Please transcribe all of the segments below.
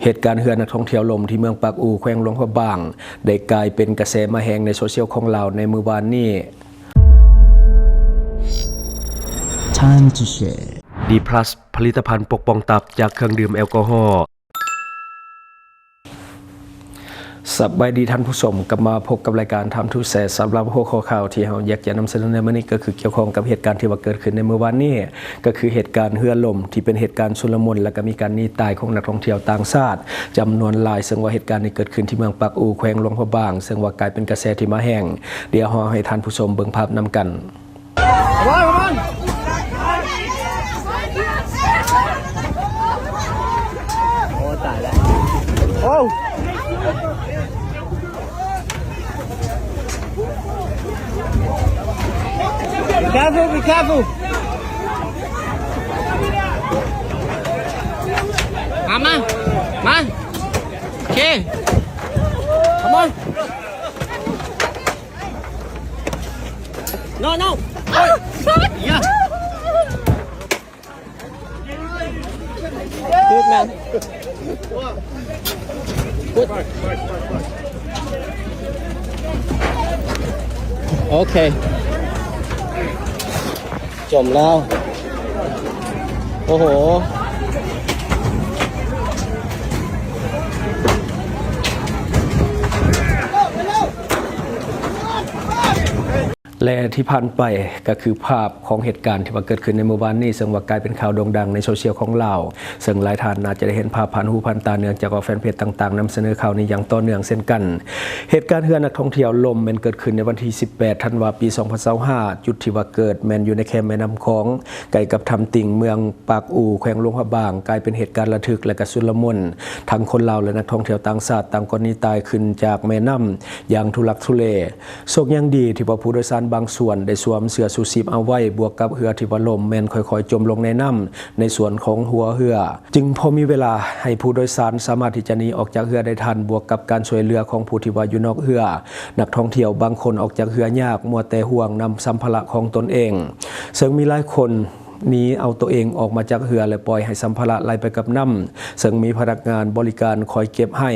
ເຫດການເຮືອນັກທ່ອງທ່ຽວລົ້ມທີ່ເມືອງປາກອູ່ ແຂວງຫຼວງພະບາງ ໄດ້ກາຍເປັນກະແສມາແຮງໃນໂຊຊຽວຂອງລາວໃນມື້ວານນີ້. Time to share. ດີພລັສ ຜະລິດຕະພັນປົກປ້ອງຕັບຈາກເຄື່ອງດື່ມແອລກໍຮໍ. ສະບາຍດີທ່ານຜູ້ຊົມ, ກັບມາພົບກັບລາຍການ Time to Share. ສຳລັບຫົວຂໍ້ຂ່າວທີ່ເຮົາຢາກຈະນຳສະເໜີໃນມື້ນີ້ ກໍຄືກ່ຽວຂ້ອງກັບເຫດການທີ່ວ່າເກີດຂຶ້ນໃນມື້ວານນີ້ ກໍຄືເຫດການເຮືອລົ້ມ ທີ່ເປັນເຫດການຊຸນລະມຸນ ແລະ ກໍມີການໜີຕາຍຂອງນັກທ່ອງທ່ຽວຕ່າງຊາດຈຳນວນຫຼາຍ, ເຊິ່ງວ່າເຫດການນີ້ເກີດຂຶ້ນທີ່ເມືອງປາກອູ່ ແຂວງຫຼວງພະບາງ, ເຊິ່ງວ່າກາຍເປັນກະແສທີ່ມາແຮງ. ດຽວເຮົາໃຫ້ທ່ານຜູ້ຊົມເບິ່ງພາບນຳກັນ. Come on, come on. ໂອ້ ຕາຍແລ້ວ ໂອ້ Be careful, be careful. ມາ ມາ ມາ ໂອເຄ Come on. No, no. Yeah. Good, man. Good. Okay. ຈົມແລ້ວ ໂອ້ໂຫ. ແລະ ທີ່ຜ່ານໄປກໍຄືພາບຂອງເຫດການທີ່ວ່າເກີດຂຶ້ນໃນມື້ວານນີ້, ເຊິ່ງວ່າກາຍເປັນຂ່າວໂດ່ງດັງໃນໂຊຊຽວຂອງລາວ, ເຊິ່ງຫຼາຍທ່ານອາດຈະໄດ້ເຫັນພາບຜ່ານຫູຜ່ານຕາ ເນື່ອງຈາກວ່າແຟນເພຈຕ່າງໆນຳສະເໜີຂ່າວນີ້ຢ່າງຕໍ່ເນື່ອງເຊັ່ນກັນ. ເຫດການເຮືອນັກທ່ອງທ່ຽວລົ້ມແມ່ນເກີດຂຶ້ນໃນວັນທີສິບແປດ ທັນວາ ປີສອງພັນຊາວຫ້າ, ຈຸດທີ່ວ່າເກີດແມ່ນຢູ່ໃນແຄມແມ່ນ້ຳຂອງ ໃກ້ກັບຖ້ຳຕິ່ງ ເມືອງປາກອູ່ ແຂວງຫຼວງພະບາງ, ກາຍເປັນເຫດການລະທຶກ ແລະ ກະຊຸນລະມຸນ, ທັງຄົນລາວ ແລະ ນັກທ່ອງທ່ຽວຕ່າງຊາດ ຕ່າງກໍໜີຕາຍຂຶ້ນຈາກແມ່ນ້ຳຢ່າງທຸລັກທຸເລ. ໂຊກຍັງດີທີ່ວ່າຜູ້ໂດຍສານບາງສ່ວນໄດ້ສວມເສື້ອຊູຊີບເອົາໄວ້, ບວກກັບເຮືອທີ່ວ່າລົ້ມແມ່ນຄ່ອຍໆຈົມລົງໃນນ້ຳໃນສ່ວນຂອງຫົວເຮືອ, ຈຶ່ງພໍມີເວລາໃຫ້ຜູ້ໂດຍສານສາມາດທີ່ຈະໜີອອກຈາກເຮືອໄດ້ທັນ, ບວກກັບການຊ່ວຍເຫຼືອຂອງຜູ້ທີ່ວ່າຢູ່ນອກເຮືອ, ນັກທ່ອງທ່ຽວບາງຄົນອອກຈາກເຮືອຍາກ, ມົວແຕ່ຫ່ວງນຳສຳພາລະຂອງຕົນເອງ, ເຊິ່ງມີຫຼາຍຄົນ ໜີເອົາຕົວເອງອອກມາຈາກເຮືອ ແລະ ປ່ອຍໃຫ້ສຳພາລະໄຫຼໄປກັບນ້ຳ, ເຊິ່ງມີພະນັກງານບໍລິການຄອຍເກັບໃຫ້.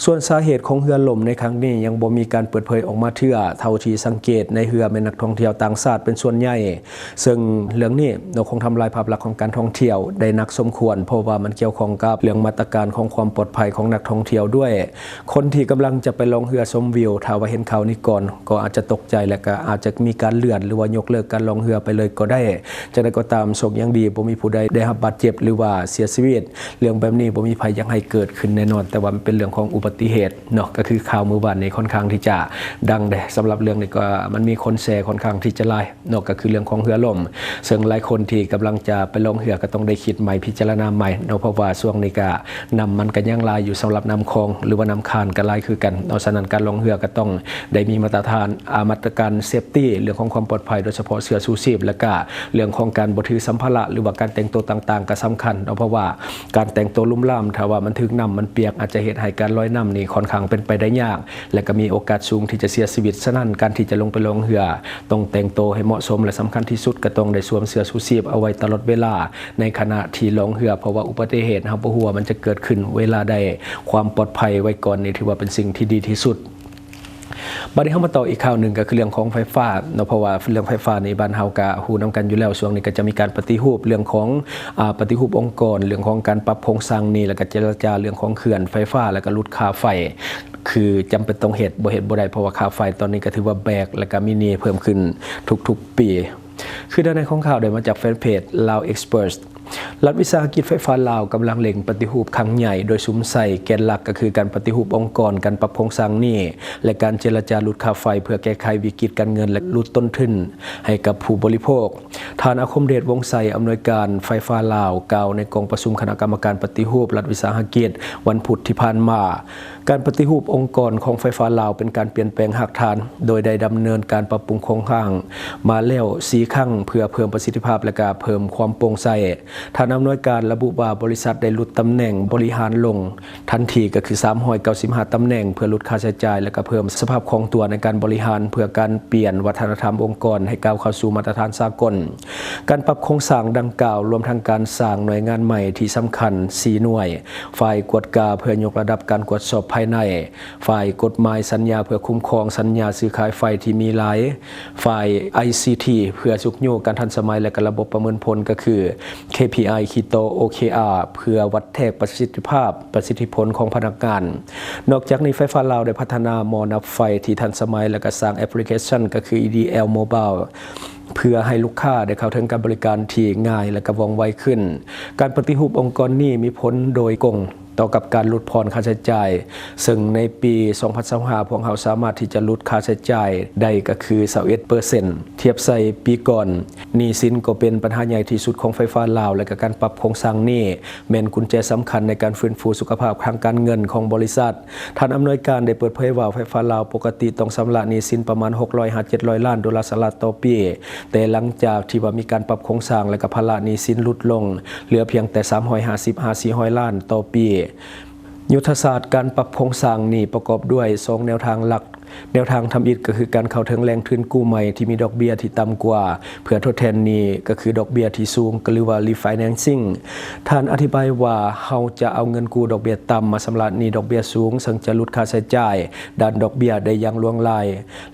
ສ່ວນສາເຫດຂອງເຮືອລົ້ມໃນຄັ້ງນີ້ຍັງບໍ່ມີການເປີດເຜີຍອອກມາເທື່ອ. ເທົ່າທີ່ສັງເກດໃນເຮືອແມ່ນນັກທ່ອງທ່ຽວຕ່າງຊາດເປັນສ່ວນໃຫຍ່, ເຊິ່ງເລື່ອງນີ້ເນາະ ຄົງທຳລາຍພາບລັກຂອງການທ່ອງທ່ຽວໄດ້ໜັກສົມຄວນ, ເພາະວ່າມັນກ່ຽວຂ້ອງກັບເລື່ອງມາດຕະການຂອງຄວາມປອດໄພຂອງນັກທ່ອງທ່ຽວດ້ວຍ. ຄົນທີ່ກຳລັງຈະໄປລ່ອງເຮືອຊົມວິວ, ຖ້າວ່າເຫັນຂ່າວນີ້ກ່ອນ ກໍອາດຈະຕົກໃຈ ແລະ ກໍອາດຈະມີການເລື່ອນ ຫຼືວ່າຍົກເລີກການລ່ອງເຮືອໄປເລີຍກໍໄດ້. ຈັ່ງໃດກໍຕາມ, ໂຊກຍັງດີບໍ່ມີຜູ້ໃດໄດ້ຮັບບາດເຈັບ ຫຼືວ່າເສຍຊີວິດ. ເລື່ອງແບບນີ້ບໍ່ມີໃຜຢາກໃຫ້ເກີດຂຶ້ນແນ່ນອນ, ແຕ່ວ່າມັນເປັນເລື່ອງຂອງອຸບັດຕິເຫດເນາະ. ກໍຄືຂ່າວມື້ວານນີ້ຄ່ອນຂ້າງທີ່ຈະດັງເດ້, ສຳລັບເລື່ອງນີ້ກໍມັນມີຄົນແຊຄ່ອນຂ້າງທີ່ຈະຫຼາຍເນາະ, ກໍຄືເລື່ອງຂອງເຮືອລົ້ມ. ເຊິ່ງຫຼາຍຄົນທີ່ກຳລັງຈະໄປລ່ອງເຮືອກໍຕ້ອງໄດ້ຄິດໃໝ່, ພິຈາລະນາໃໝ່ເນາະ, ເພາະວ່າຊ່ວງນີ້ກະ ນ້ຳມັນກໍຍັງຫຼາຍຢູ່, ສຳລັບນ້ຳຂອງ ຫຼືວ່ານ້ຳຄານກໍຫຼາຍຄືກັນເນາະ. ສະນັ້ນ ການລ່ອງເຮືອກໍຕ້ອງໄດ້ມີມາດຕະຖານ ອາ ມາດຕະການເຊຟຕີ ເລື່ອງຂອງຄວາມປອດໄພ, ໂດຍສະເພາະເສື້ອຊູຊີບ ແລະກະເລື່ອງຂອງການບໍ່ຖືສຳພາລະ ຫຼືວ່າການແຕ່ງໂຕຕ່າງໆກໍສຳຄັນເນາະ, ເພາະວ່າການແຕ່ງໂຕລຸ່ມລາມ ຖ້າວ່າມັນຖືກນ້ຳ ມັນປຽກ ອາດຈະເຮັດໃຫ້ການລອຍນ້ຳນີ້ຄ່ອນຂ້າງເປັນໄປໄດ້ຍາກ ແລະກະມີໂອກາດສູງທີ່ຈະເສຍຊີວິດ. ສະນັ້ນ ການທີ່ຈະລົງໄປລ່ອງເຮືອ ຕ້ອງແຕ່ງໂຕໃຫ້ເໝາະສົມ ແລະ ສຳຄັນທີ່ສຸດກໍຕ້ອງໄດ້ສວມເສື້ອຊູຊີບເອົາໄວ້ຕະຫຼອດເວລາ ໃນຂະນະທີ່ລ່ອງເຮືອ, ເພາະວ່າອຸບັດຕິເຫດເຮົາບໍ່ຮູ້ວ່າມັນຈະເກີດຂຶ້ນເວລາໃດ. ຄວາມປອດໄພໄວ້ກ່ອນນີ້ຖືວ່າເປັນສິ່ງທີ່ດີທີ່ສຸດ. ບັດນີ້ເຮົາມາຕໍ່ອີກຂ່າວໜຶ່ງ ກໍຄືເລື່ອງຂອງໄຟຟ້າເນາະ, ເພາະວ່າເລື່ອງໄຟຟ້ານີ້ບ້ານເຮົາກໍຮູ້ນຳກັນຢູ່ແລ້ວ, ຊ່ວງນີ້ກໍຈະມີການປະຕິຮູບເລື່ອງຂອງ ອາ ປະຕິຮູບອົງກອນ, ເລື່ອງຂອງການປັບໂຄງສ້າງນີ້ ແລ້ວກໍເຈລະຈາເລື່ອງຂອງເຂື່ອນໄຟຟ້າ ແລ້ວກໍຫຼຸດຄ່າໄຟ. ຄືຈຳເປັນຕ້ອງເຮັດ, ບໍ່ເຮັດບໍ່ໄດ້, ເພາະວ່າຄ່າໄຟຕອນນີ້ກໍຖືວ່າແບກ ແລ້ວກໍມີໜີ້ເພີ່ມຂຶ້ນທຸກໆປີ. ຄືດ້ານໃນຂອງຂ່າວໄດ້ມາຈາກແຟນເພຈ Lao Experts. ລັດວິສາຫະກິດໄຟຟ້າລາວກຳລັງເລັ່ງປະຕິຮູບຄັ້ງໃຫຍ່, ໂດຍສຸມໃສ່ແກນຫຼັກກໍຄືການປະຕິຮູບອົງກອນ, ການປັບໂຄງສ້າງໜີ້ ແລະ ການເຈລະຈາຫຼຸດຄ່າໄຟ ເພື່ອແກ້ໄຂວິກິດການເງິນ ແລະ ຫຼຸດຕົ້ນທຶນໃຫ້ກັບຜູ້ບໍລິໂພກ. ທ່ານ ອາຄົມເດດ ວົງໄຊ, ອຳນວຍການໄຟຟ້າລາວ, ກ່າວໃນກອງປະຊຸມຄະນະກຳມະການປະຕິຮູບລັດວິສາຫະກິດ ວັນພຸດທີ່ຜ່ານມາ. ການປະຕິຮູບອົງກອນຂອງໄຟຟ້າລາວເປັນການປ່ຽນແປງຮາກຖານ, ໂດຍໄດ້ດຳເນີນການປັບປຸງໂຄງຮ່າງມາແລ້ວສີ່ຄັ້ງ ເພື່ອເພີ່ມປະສິດທິພາບ ແລະ ກະເພີ່ມຄວາມໂປ່ງໃສ. ທ່ານອຳນວຍການລະບຸວ່າ ບໍລິສັດໄດ້ຫຼຸດຕຳແໜ່ງບໍລິຫານລົງທັນທີ ກໍຄື ສາມຮ້ອຍເກົ້າສິບຫ້າ ຕຳແໜ່ງ ເພື່ອຫຼຸດຄ່າໃຊ້ຈ່າຍ ແລະ ກໍເພີ່ມສະພາບຄ່ອງຕົວໃນການບໍລິຫານ ເພື່ອການປ່ຽນວັດທະນະທຳອົງກອນໃຫ້ກ້າວເຂົ້າສູ່ມາດຕະຖານສາກົນ. ການປັບໂຄງສ້າງດັ່ງກ່າວ ລວມທັງການສ້າງໜ່ວຍງານໃໝ່ທີ່ສຳຄັນ ສີ່ ໜ່ວຍ, ຝ່າຍກວດກາເພື່ອຍົກລະດັບການກວດສອບພາຍໃນ, ຝ່າຍກົດໝາຍສັນຍາເພື່ອຄຸ້ມຄອງສັນຍາຊື້ຂາຍໄຟທີ່ມີຫຼາຍ, ຝ່າຍ ໄອຊີທີ ເພື່ອຊຸກຍູ້ການທັນສະໄໝ ແລະ ກະລະບົບປະເມີນຜົນ ກໍຄື ເຄພີໄອ ຄິໂຕ ໂອເຄອາ ເພື່ອວັດແທກປະສິດທິພາບ, ປະສິດທິຜົນຂອງພະນັກງານ. ນອກຈາກນີ້ ໄຟຟ້າລາວໄດ້ພັດທະນາໝໍ້ນັບໄຟທີ່ທັນສະໄໝ ແລະ ກະສ້າງແອັບພລິເຄຊັນ ກໍຄື ອີ ດີ ແອລ ໂມບາຍ ເພື່ອໃຫ້ລູກຄ້າໄດ້ເຂົ້າເຖິງການບໍລິການທີ່ງ່າຍ ແລະ ກະວ່ອງໄວຂຶ້ນ. ການປະຕິຮູບອົງກອນນີ້ມີຜົນໂດຍກົງ ຕໍ່ກັບການຫຼຸດຜ່ອນຄ່າໃຊ້ຈ່າຍ, ເຊິ່ງໃນປີສອງພັນຊາວຫ້າ ພວກເຮົາສາມາດທີ່ຈະຫຼຸດຄ່າໃຊ້ຈ່າຍໄດ້ກໍຄື ຊາວເອັດເປີເຊັນ ທຽບໃສ່ປີກ່ອນ. ໜີ້ສິນກໍເປັນບັນຫາໃຫຍ່ທີ່ສຸດຂອງໄຟຟ້າລາວ ແລະ ກະການປັບໂຄງສ້າງນີ້ແມ່ນກຸນແຈສຳຄັນໃນການຟື້ນຟູສຸຂະພາບທາງການເງິນຂອງບໍລິສັດ. ທ່ານອຳນວຍການໄດ້ເປີດເຜີຍວ່າ ໄຟຟ້າລາວປົກກະຕິຕ້ອງຊຳລະໜີ້ສິນປະມານ ຫົກຮ້ອຍ ຫາ ເຈັດຮ້ອຍ ລ້ານໂດລາສະຫະລັດຕໍ່ປີ, ແຕ່ຫຼັງຈາກທີ່ວ່າມີການປັບໂຄງສ້າງ ແລະ ກະພາລະໜີ້ສິນຫຼຸດລົງ ເຫຼືອພຽງແຕ່ ສາມຮ້ອຍຫ້າສິບ ຫາ ສີ່ຮ້ອຍ ລ້ານຕໍ່ປີ. ຍຸດທະສາດການປັບໂຄງສ້າງນີ້ປະກອບດ້ວຍສອງແນວທາງຫຼັກ. ແນວທາງທຳອິດກໍຄືການເຂົ້າເຖິງແຫຼ່ງທຶນກູ້ໃໝ່ທີ່ມີດອກເບ້ຍທີ່ຕ່ຳກວ່າ ເພື່ອທົດແທນໜີ້ ກໍຄືດອກເບ້ຍທີ່ສູງ ຫຼືວ່າ ຣີໄຟແນນຊິງ. ທ່ານອະທິບາຍວ່າ ເຮົາຈະເອົາເງິນກູ້ດອກເບ້ຍຕ່ຳມາຊຳລະໜີ້ດອກເບ້ຍສູງ, ເຊິ່ງຈະຫຼຸດຄ່າໃຊ້ຈ່າຍດ້ານດອກເບ້ຍໄດ້ຢ່າງຫຼວງຫຼາຍ.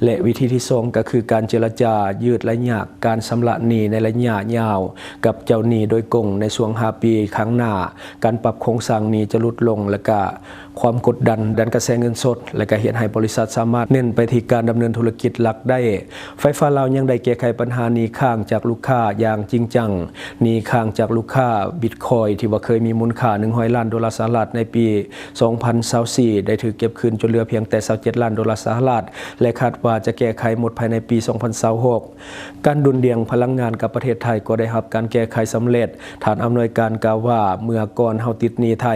ແລະ ວິທີທີ່ສອງກໍຄືການເຈລະຈາຢືດໄລຍະການຊຳລະໜີ້ໃນໄລຍະຍາວກັບເຈົ້າໜີ້ໂດຍກົງໃນຊ່ວງຫ້າປີຂ້າງໜ້າ. ການປັບໂຄງສ້າງໜີ້ຈະຫຼຸດລົງ ແລະ ກະຄວາມກົດດັນດ້ານກະແສເງິນສົດ ແລະ ກະເຮັດໃຫ້ບໍລິສັດສາມາດເນັ້ນໄປທີ່ການດຳເນີນທຸລະກິດຫຼັກໄດ້. ໄຟຟ້າລາວຍັງໄດ້ແກ້ໄຂບັນຫາໜີ້ຄ້າງຈາກລູກຄ້າຢ່າງຈິງຈັງ. ໜີ້ຄ້າງຈາກລູກຄ້າບິດຄອຍທີ່ວ່າເຄີຍມີມູນຄ່າໜຶ່ງຮ້ອຍລ້ານໂດລາສະຫະລັດໃນປີ ສອງພັນຊາວສີ່ ໄດ້ຖືກເກັບຄືນຈົນເຫຼືອພຽງແຕ່ ຊາວເຈັດລ້ານໂດລາສະຫະລັດ ແລະ ຄາດວ່າຈະແກ້ໄຂໝົດພາຍໃນປີສອງພັນຊາວຫົກ. ການດຸ່ນດ່ຽງພະລັງງານກັບປະເທດໄທກໍໄດ້ຮັບການແກ້ໄຂສຳເລັດ. ທ່ານອຳນວຍການກ່າວວ່າ ເມື່ອກ່ອນເຮົາຕິດໜີ້ໄທ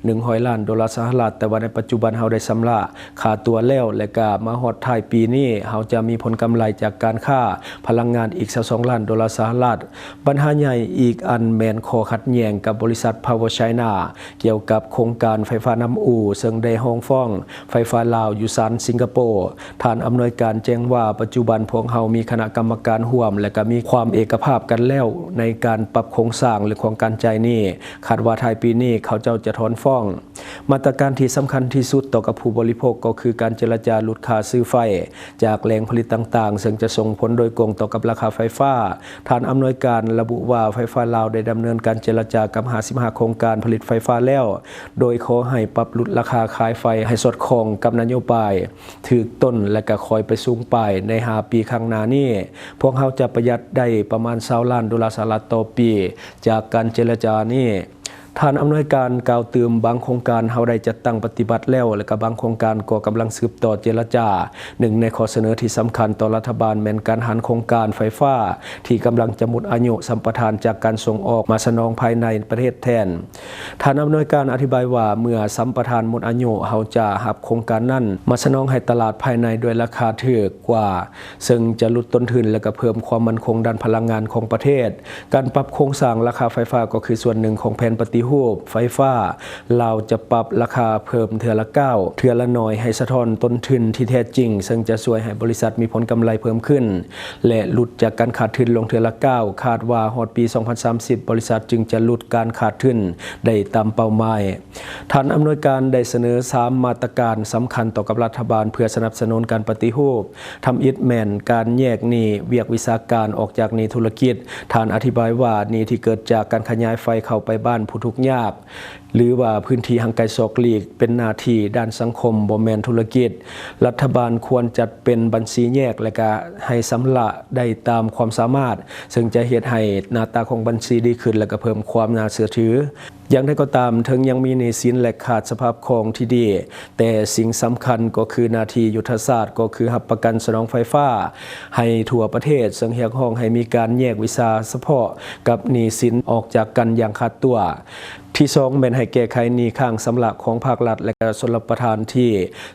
ໜຶ່ງຮ້ອຍລ້ານໂດລາສະຫະລັດ, ແຕ່ວ່າໃນປັດຈຸບັນເຮົາໄດ້ຊຳລະຄ່າຕົວແລ້ວ ແລະ ກະມາຮອດທ້າຍປີນີ້ ເຮົາຈະມີຜົນກຳໄລຈາກການຄ້າພະລັງງານອີກຊາວສອງລ້ານໂດລາສະຫະລັດ. ບັນຫາໃຫຍ່ອີກອັນແມ່ນຂໍ້ຂັດແຍ່ງກັບບໍລິສັດ Power China ກ່ຽວກັບໂຄງການໄຟຟ້ານ້ຳອູ່ ເຊິ່ງໄດ້ຮ້ອງຟ້ອງໄຟຟ້າລາວຢູ່ສານສິງກະໂປ. ທ່ານອຳນວຍການແຈ້ງວ່າ ປັດຈຸບັນພວກເຮົາມີຄະນະກຳມະການຮ່ວມ ແລະ ກະມີຄວາມເອກະພາບກັນແລ້ວໃນການປັບໂຄງສ້າງ ຫຼື ຂອງການຈ່າຍໜີ້. ຄາດວ່າທ້າຍປີນີ້ເຂົາເຈົ້າຈະຖອນຟ້ອງ. ມາດຕະການທີ່ສຳຄັນທີ່ສຸດຕໍ່ກັບຜູ້ບໍລິໂພກກໍຄືການເຈລະຈາຫຼຸດຄ່າຊື້ໄຟຈາກແຫຼ່ງຜະລິດຕ່າງໆ, ເຊິ່ງຈະສົ່ງຜົນໂດຍກົງຕໍ່ກັບລາຄາໄຟຟ້າ. ທ່ານອຳນວຍການລະບຸວ່າ ໄຟຟ້າລາວໄດ້ດຳເນີນການເຈລະຈາກັບຫ້າສິບຫ້າໂຄງການຜະລິດໄຟຟ້າແລ້ວ, ໂດຍຂໍໃຫ້ປັບຫຼຸດລາຄາຂາຍໄຟໃຫ້ສອດຄ່ອງກັບນະໂຍບາຍຖືກຕົ້ນ ແລະ ກະຄ່ອຍໄປສູງປາຍໃນຫ້າປີຂ້າງໜ້ານີ້. ພວກເຮົາຈະປະຢັດໄດ້ປະມານຊາວລ້ານໂດລາສະຫະລັດຕໍ່ປີຈາກການເຈລະຈານີ້. ທ່ານອຳນວຍການກ່າວຕື່ມ, ບາງໂຄງການເຮົາໄດ້ຈັດຕັ້ງປະຕິບັດແລ້ວ ແລະ ກະບາງໂຄງການກໍກຳລັງສືບຕໍ່ເຈລະຈາ. ໜຶ່ງໃນຂໍ້ສະເໜີທີ່ສຳຄັນຕໍ່ລັດຖະບານແມ່ນການຫັນໂຄງການໄຟຟ້າທີ່ກຳລັງຈະໝົດອາຍຸສຳປະທານຈາກການສົ່ງອອກມາສະໜອງພາຍໃນປະເທດແທນ. ທ່ານອຳນວຍການອະທິບາຍວ່າ ເມື່ອສຳປະທານໝົດອາຍຸ, ເຮົາຈະຮັບໂຄງການນັ້ນມາສະໜອງໃຫ້ຕະຫຼາດພາຍໃນດ້ວຍລາຄາຖືກກວ່າ, ເຊິ່ງຈະຫຼຸດຕົ້ນທຶນ ແລະ ກະເພີ່ມຄວາມໝັ້ນຄົງດ້ານພະລັງງານຂອງປະເທດ. ການປັບໂຄງສ້າງລາຄາໄຟຟ້າກໍຄືສ່ວນໜຶ່ງຂອງແຜນປະຕິຮູບໄຟຟ້າ. ລາວຈະປັບລາຄາເພີ່ມເທື່ອລະກ້າວ, ເທື່ອລະໜ້ອຍ, ໃຫ້ສະທ້ອນຕົ້ນທຶນທີ່ແທ້ຈິງ, ເຊິ່ງຈະຊ່ວຍໃຫ້ບໍລິສັດມີຜົນກຳໄລເພີ່ມຂຶ້ນ ແລະ ຫຼຸດຈາກການຂາດທຶນລົງເທື່ອລະກ້າວ. ຄາດວ່າຮອດປີສອງພັນສາມສິບ ບໍລິສັດຈຶ່ງຈະຫຼຸດການຂາດທຶນໄດ້ຕາມເປົ້າໝາຍ. ທ່ານອຳນວຍການໄດ້ສະເໜີສາມມາດຕະການສຳຄັນຕໍ່ກັບລັດຖະບານເພື່ອສະໜັບສະໜູນການປະຕິຮູບ. ທຳອິດແມ່ນການແຍກໜີ້ວຽກວິຊາການອອກຈາກໜີ້ທຸລະກິດ. ທ່ານອະທິບາຍວ່າ ໜີ້ທີ່ເກີດຈາກການຂະຫຍາຍໄຟເຂົ້າໄປບ້ານຜູ້ທຸກຍາກ ຫຼືວ່າພື້ນທີ່ຫ່າງໄກສອກຫຼີກ ເປັນໜ້າທີ່ດ້ານສັງຄົມ, ບໍ່ແມ່ນທຸລະກິດ. ລັດຖະບານຄວນຈັດເປັນບັນຊີແຍກ ແລະ ກະໃຫ້ຊຳລະໄດ້ຕາມຄວາມສາມາດ, ເຊິ່ງຈະເຮັດໃຫ້ໜ້າຕາຂອງບັນຊີດີຂຶ້ນ ແລະ ກະເພີ່ມຄວາມໜ້າເຊື່ອຖື. ຢ່າງໃດກໍຕາມ, ເຖິງຍັງມີໜີ້ສິນ ແລະ ຂາດສະພາບຄ່ອງທີ່ດີ, ແຕ່ສິ່ງສຳຄັນກໍຄືໜ້າທີ່ຍຸດທະສາດ, ກໍຄືຮັບປະກັນສະໜອງໄຟຟ້າໃຫ້ທົ່ວປະເທດ, ເຊິ່ງຮຽກຮ້ອງໃຫ້ມີການແຍກວິຊາສະເພາະກັບໜີ້ສິນອອກຈາກກັນຢ່າງຂາດຕົວ. ທີສອງ ແມ່ນໃຫ້ແກ້ໄຂໜີ້ຄ້າງຊຳລະຂອງພາກລັດ ແລະ ກະຊົນລະປະທານທີ່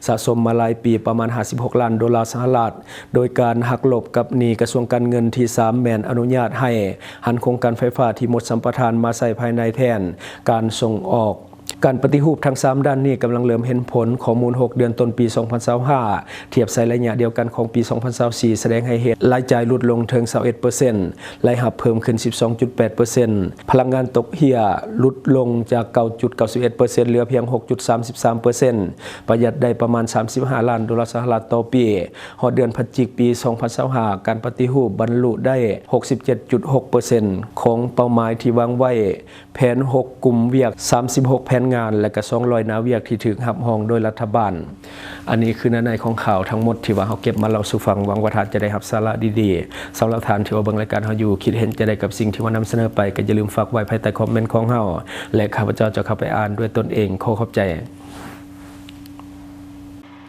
ສະສົມມາຫຼາຍປີ ປະມານ ຫ້າສິບຫົກ ລ້ານໂດລາສະຫະລັດ, ໂດຍການຫັກລົບກັບໜີ້ກະຊວງການເງິນ. ທີສາມ ແມ່ນອະນຸຍາດໃຫ້ຫັນໂຄງການໄຟຟ້າທີ່ໝົດສຳປະທານມາໃຊ້ພາຍໃນແທນການສົ່ງອອກ. ການປະຕິຮູບທັງສາມດ້ານນີ້ກຳລັງເລີ່ມເຫັນຜົນ. ຂໍ້ມູນຫົກເດືອນຕົ້ນປີສອງພັນຊາວຫ້າ ທຽບໃສ່ໄລຍະດຽວກັນຂອງປີສອງພັນຊາວສີ່ ສະແດງໃຫ້ເຫັນລາຍຈ່າຍຫຼຸດລົງເຖິງຊາວເອັດເປີເຊັນ, ລາຍຮັບເພີ່ມຂຶ້ນສິບສອງຈຸດແປດເປີເຊັນ, ພະລັງງານຕົກເຫື່ອຫຼຸດລົງຈາກເກົ້າຈຸດເກົ້າສິບເອັດເປີເຊັນ ເຫຼືອພຽງຫົກຈຸດສາມສິບສາມເປີເຊັນ, ປະຢັດໄດ້ປະມານສາມສິບຫ້າລ້ານໂດລາສະຫະລັດຕໍ່ປີ. ຮອດເດືອນພະຈິກປີສອງພັນຊາວຫ້າ ການປະຕິຮູບບັນລຸໄດ້ຫົກສິບເຈັດຈຸດຫົກເປີເຊັນຂອງເປົ້າໝາຍທີ່ວາງໄວ້. ແຜນຫົກກຸ່ມວຽກ, ສາມສິບຫົກແຜນງານ ແລະ ກະສອງຮ້ອຍໜ້າວຽກທີ່ຖືກຮັບຮອງໂດຍລັດຖະບານ. ອັນນີ້ຄືເນື້ອໃນຂອງຂ່າວທັງໝົດທີ່ວ່າເຮົາເກັບມາເລົ່າສູ່ຟັງ. ຫວັງວ່າທ່ານຈະໄດ້ຮັບສາລະດີໆ. ສຳລັບທ່ານທີ່ວ່າເບິ່ງລາຍການເຮົາຢູ່, ຄິດເຫັນຈັ່ງໃດກັບສິ່ງທີ່ວ່ານຳສະເໜີໄປ, ກໍຢ່າລືມຝາກໄວ້ພາຍໃຕ້ຄອມເມັນຂອງເຮົາ ແລະ ຂ້າພະເຈົ້າຈະເຂົ້າໄປອ່ານດ້ວຍຕົນເອງ. ຂໍຂອບໃຈ.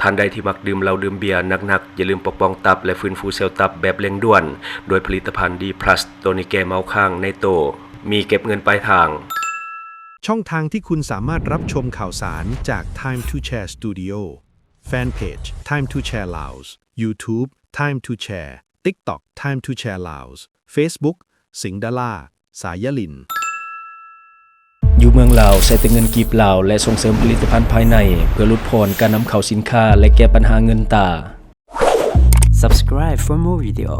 ທ່ານໃດທີ່ມັກດື່ມເຫຼົ້າດື່ມເບຍໜັກໆ, ຢ່າລືມປົກປ້ອງຕັບ ແລະ ຟື້ນຟູເຊວຕັບແບບເລັ່ງດ່ວນ ດ້ວຍຜະລິດຕະພັນ D plus ໂຕນີ້ແກ້ເມົາຄ້າງໃນໂຕ, ມີເກັບເງິນປາຍທາງ. ช่องทางที่คุณสามารถรับชมข่าวสารจาก Time to Share Studio Fanpage Time to Share Laos YouTube Time to Share TikTok Time to Share Laos Facebook สิงห์ดารา สายลิน ຢູ່ເມືອງລາວ ໃຊ້ແຕ່ເງິນກີບລາວ ແລະ ສົ່ງເສີມຜະລິດຕະພັນພາຍໃນ ເພື່ອຫຼຸດຜ່ອນການນຳເຂົ້າສິນຄ້າ ແລະ ແກ້ບັນຫາເງິນຕາ. Subscribe for more video.